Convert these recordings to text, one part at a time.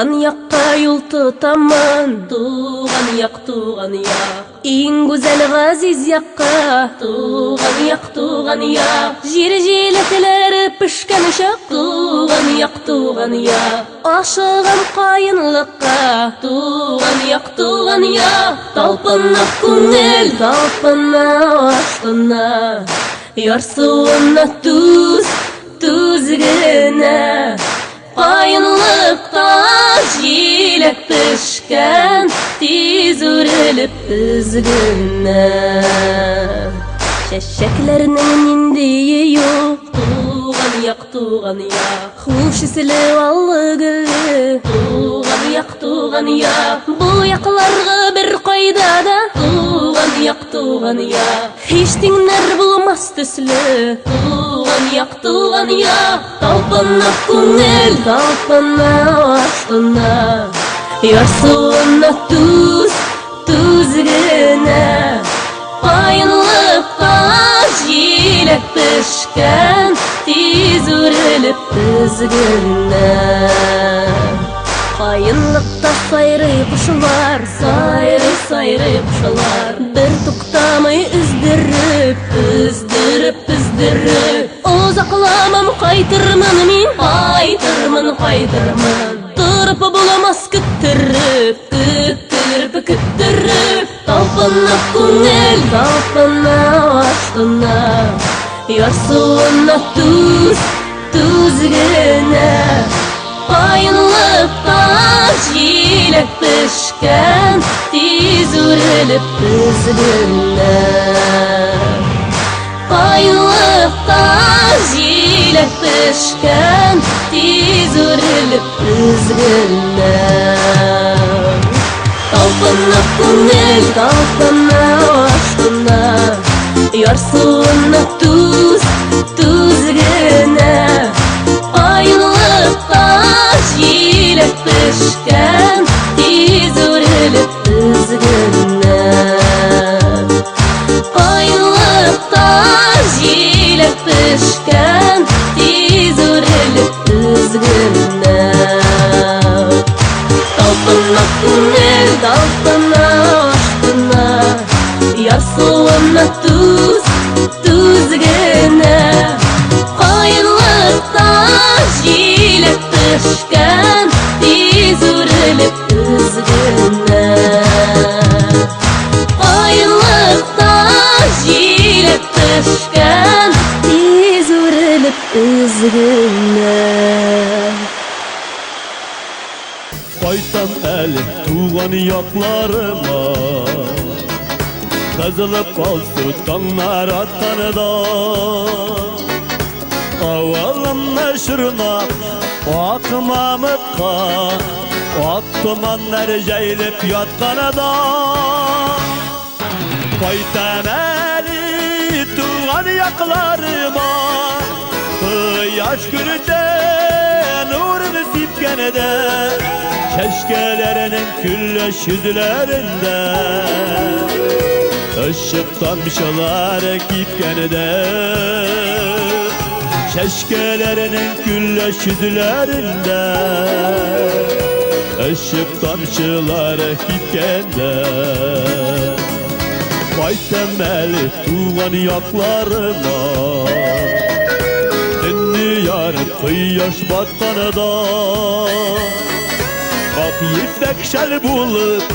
Туган якка юл тотамын. Туган як, туган як. Иң гүзәл газиз якка. Туган як, туган як. Җир җиләкләре пешкән чак. Туган як, туган як. Ашыгам каенлыкка. Туган як, туган як. Талпына күңел, талпына, ашкына. Ярсуына түз, түз генә. Каенлыкта җиләк пешкән, тиз үрелеп өзгенә. Чәчәкләрнең ниндие юк, туган як, туган як. Хуш исле аллы гөлле, туган як, туган як. Бу якларга бер кайда да, туган як, туган як. Һич тиңнәр булмас төсле, туган як, туган як. Талпына күңел, талпына, ашкына. Ярсуына түз, түз генә. Каенлыкта җиләк пешкән, тиз үрелеп төз генә. Каенлыкта сайрый кошлар, сайрый, сайрый кошлар. Бер туктамый өздереп, өздереп, өздереп. Озакламам, кайтырмын мин, кайтырмын, кайтырмын. Торып буламас көттереп, көттереп, көттереп. Талпына күңел, талпына, ашкына. Ярсуына түз, түз генә. Каенлыкта җиләк пешкән, тиз үрелеп төз генә. Каенлыкта җиләк пешкән, тиз үрелеп төз генә. Талпына күңел, талпына, ашкына, ярсуына түз, түз генә. Каенлыкта җиләк пешкән, тиз үрелеп төз генә. Каенлыкта җиләк пешкән, тиз үрелеп төз генә. Талпына күңел, талпына, ашкына, ярсуына түз, түз генә. Каенлыкта җиләк пешкән, тиз үрелеп төз генә. Каенлыкта җиләк пешкән, тиз үрелеп төз генә. Кайтам әле туган якларыма. Кызылып алсу таңнар атканда. Авылымны чорнап, ак мамыкка, ак томаннар җәелеп ятканда. Кайтам әле туган якларыма. Кояш күрде нурын сипкәндә, чәчкәләренең көлләш йөзләрендә. Ышык тамчылары кипкәндә, чәчкәләренең көлләш йөзләрендә. Ышык тамчылары кипкәндә. Кайтам әле туган якларыма. Төнне ярып кояш батканда, ак ефәк шәл булып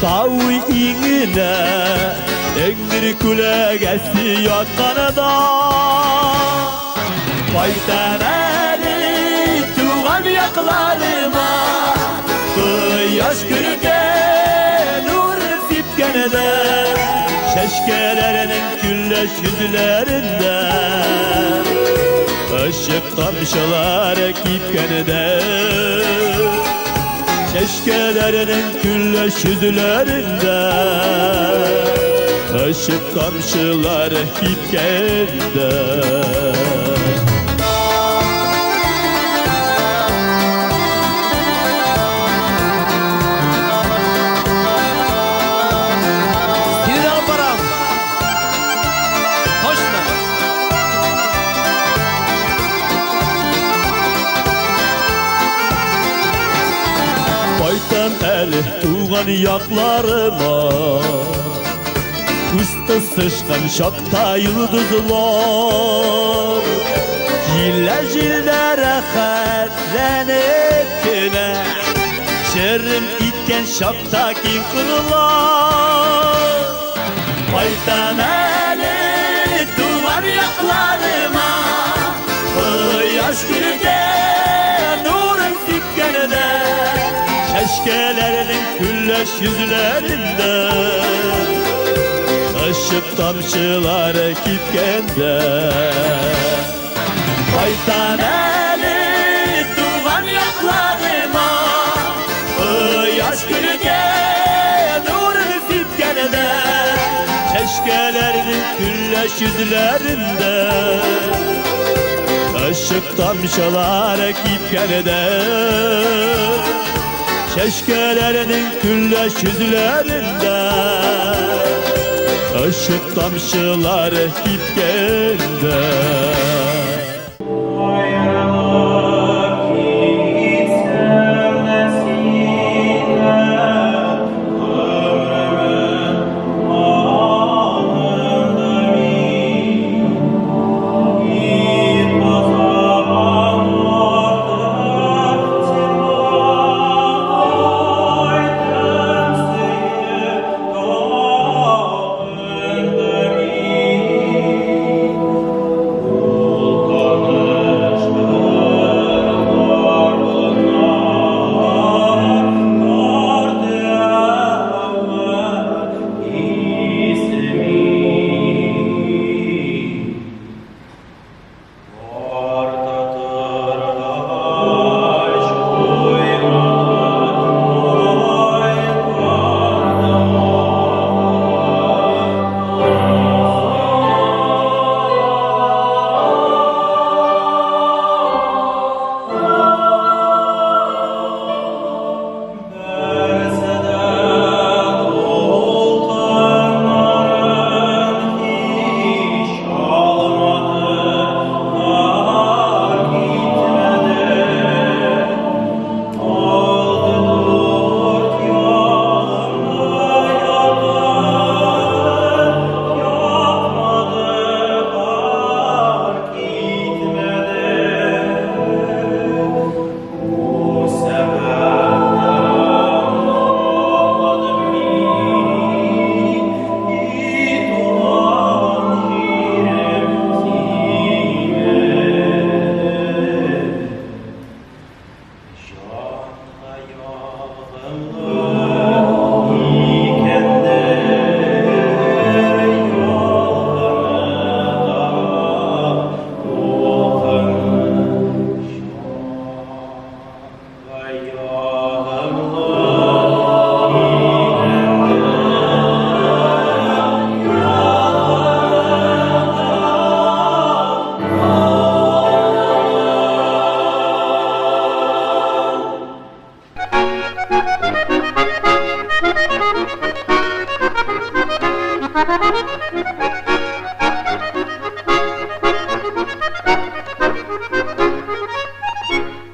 тау иңенә эңгер күләгәсе ятканда. Кайтам әле туган якларыма, кояш күркә нур сипкәндә, чәчкәләренең көлләш йөзләрендә. Ышык тамчылары кипкәндә, чәчкәләренең көлләш йөзләрендә. Ышык тамчылары кипкәндә. Сине дә алып барам. Точно. Туган якларыма. Күз кысышкан чакта йолдызлар Җилләр җилдә рәхәтләнеп кенә Черем иткән чакта киң кырлар. Кайтам әле туган якларыма, Кояш көлдә нурын сипкәндә, Чәчкәләрнең көләч йөзләрендә Ышык тамчылары кипкәндә. Кайтам әле туган якларыма, Кояш көлдә нурын сипкәндә, Чәчкәләрнең көләч йөзләрендә Ышык тамчылары кипкәндә. Чәчкәләрнең көләч йөзләрендә Ышык тамчылары кипкәндә.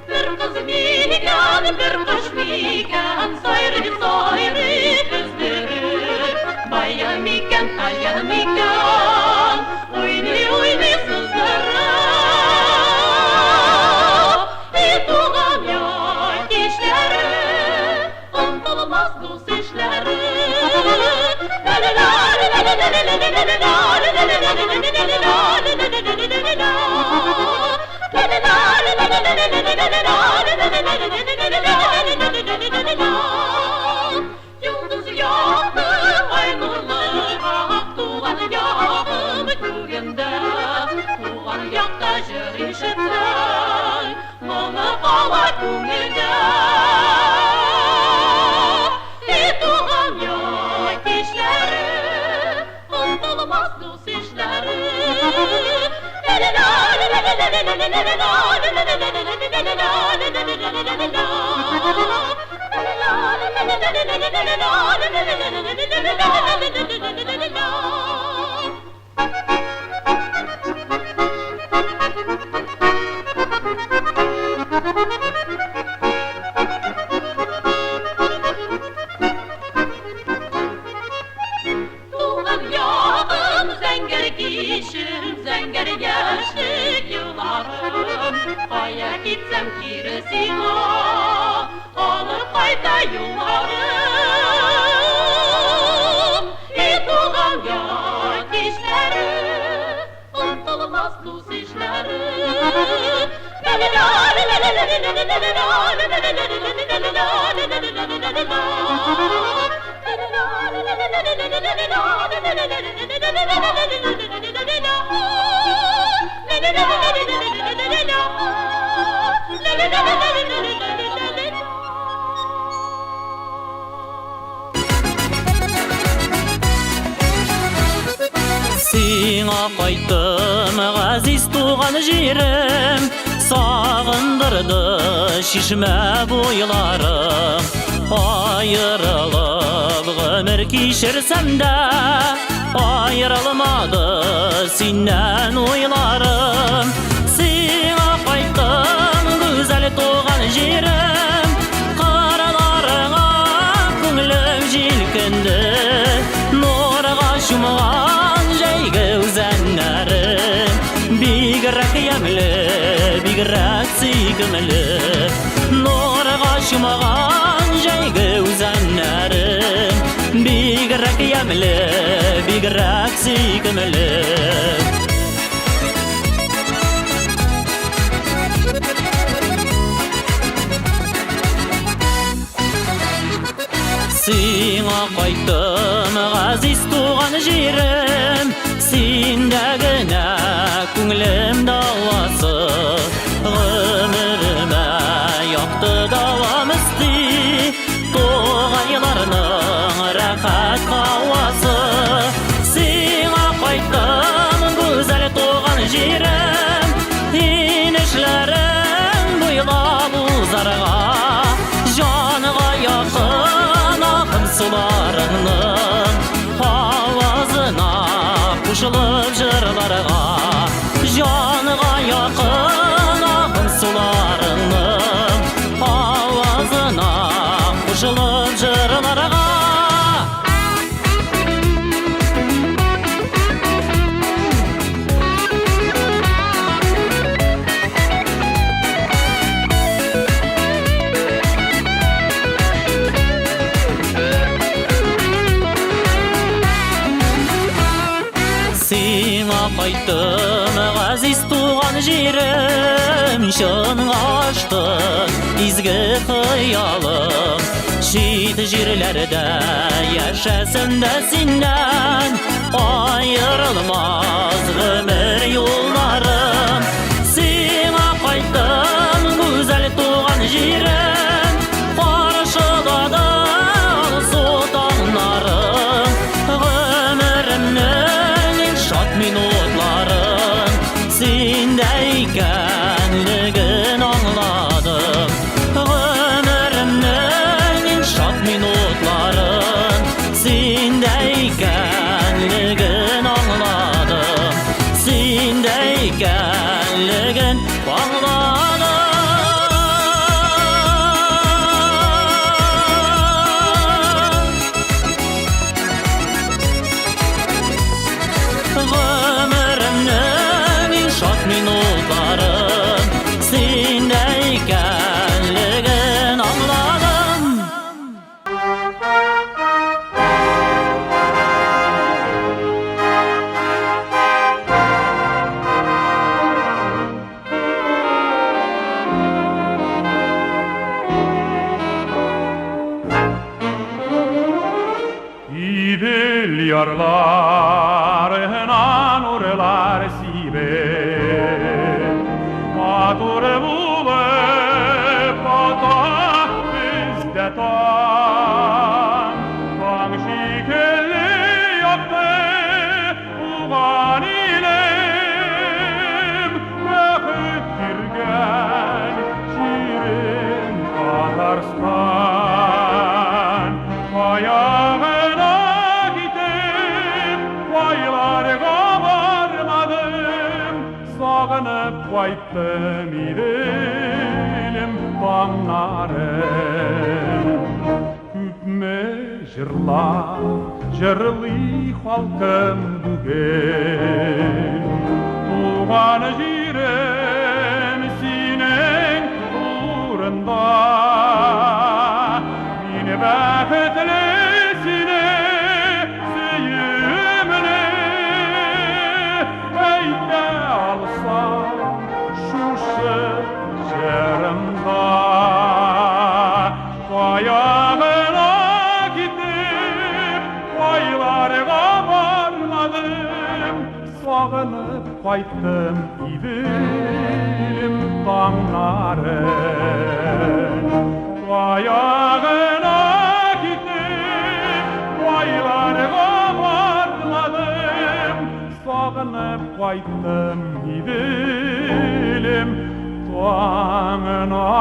Бер кыз микән, бер кош микән, сайрый, сайрый өздереп. Бая микән, ая микән, уйный, уйный сыздырып. И туган як кичләре, онытылмас дус ишләре. Йолдыз якты, ай нурлы, ак туган ягым күгендә. Туган якта җыр ишетсәң, моңы кала күңелдә. И туган як кичләре, онытылмас дус ишләре. Кичереп зәңгәр яшьлек елларын, Кая китсәм кире сиңа, Алып кайта юлларым. И туган як кичләре, Онытылмас дус ишләре. Сиңа кайттым, газиз туган җирем, Сагындырды чишмә буйларым. Аерылып гомер кичерсәм дә, Аерылмады синнән уйларым. Сиңа кайттым, гүзәл туган җирем, Кырларыңа күңелем җилкенде. Нурга чумган җәйге үзәннәрем, Бигрәк ямьле, бигрәк сөйкемле. Нурга чумган җәйге үзәннәрем, Бигрәк ямьле, бигрәк сөйкемле. Сиңа кайттым, газиз туган җирем, Синдә генә күңелем дәвасы. Гомеремә якты дәвам өсти, Тугайларның рәхәт һавасы. Сиңа кайттым, гүзәл туган җирем, Инешләрең буйлап узарга, Җанга якын агым суларыңның Авазына кушылып җырларга, Җанга якын агым суларыңның Авазына кушылып җырларга. Сиңа кайттым, газиз туган җирем, Чынга ашты изге хыялым. Чит җирләрдә яшәсәм дә синнән Аерылмас гомер юлларым. Сиңа кайттым, гүзәл туган җирем, Каршылады алсу таңнарым. Гомеремнең иң шат минутларын Синдә икәнлеген аңладым. Гомеремнең иң шат минутларын Синдә икәнлеген аңладым. Синдә икәнлеген аңладым. Гомеремнең иң шат минутларын Синдә икәнлеген аңладым. Idil yarlarına nurlar sibip, Matur bulup ata bizde tan. Taң şekilli yaptı ugan ilim, Бәхет биргән җирем Татарстан. Аягына китеп, кайларга бармадым, Сагынып кайттым Иделем таңнарын. Күпме җырлар Җырлый халкым бүген. Туган җирем синең турында. Мин бәхетле сине сөюемне әйтә алсам шушы җырымда. Кая гына китеп, кайларга бармадым, сагынып кайттым Иделем таңнарын. Кая гына китеп, кайларга бармадым, сагынып кайттым Иделем таңнарын.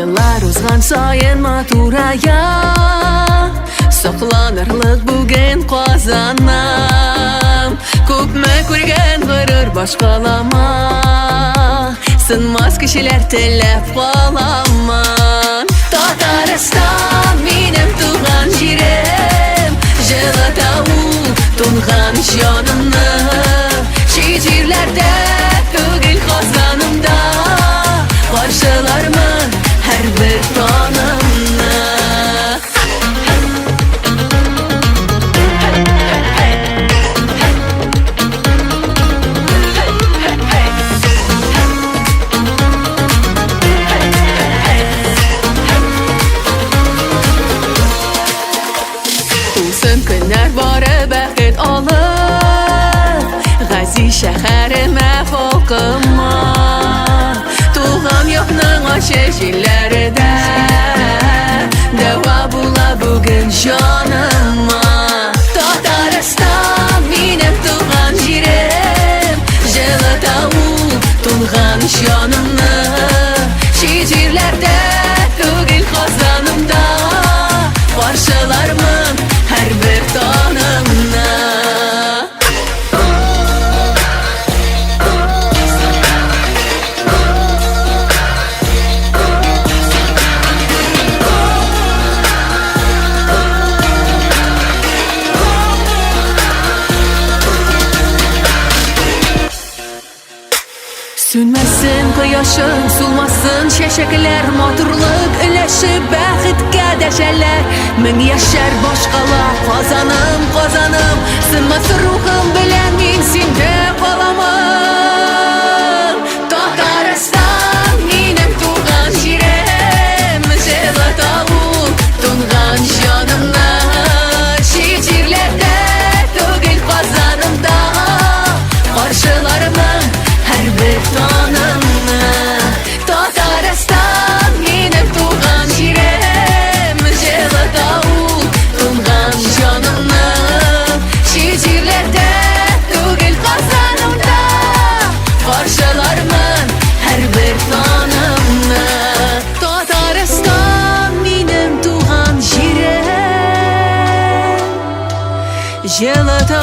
Еллар узган саен матурая, Сокланырлык бүген Казаным. Күпме күргән горур башкалама, Сынмас кешеләр теләп каламын. Татарстан минем туган җирем, Җылыта ул тунган җанымны. Чит җирләрдә түгел Казанымда, Каршылармын һәрбер таңымны. Тулсын көннәр бары бәхет алып, Газиз шәһәремә, халкыма. Туган якның ачы җилләре дә Дәва була бүген җаныма. Татарстан минем туган җирем, Җылыта ул тунган җанымны. Чит җирләрдә түгел Казанымда, Каршылармын һәрбер таңымны. Сүнмәсен кояшың, сулмасын чәчәкләр, Матурлык өләшеп бәхеткә дәшәләр. Мең яшәр башкала, Казаным, Казаным, Сынмас рухым белән мин синдә каламын. Татарстан минем туган җирем, Җылыта ул тунган җанымны. Чит җирләрдә түгел Казанымда, Каршылармын һәрбер таңымны. Татарстан минем туган җирем, Җылыта ул тунган җанымны. Чит җирләрдә түгел Казанымда, Каршылармын һәрбер таңымны. Татарстан минем туган җирем, Җылыта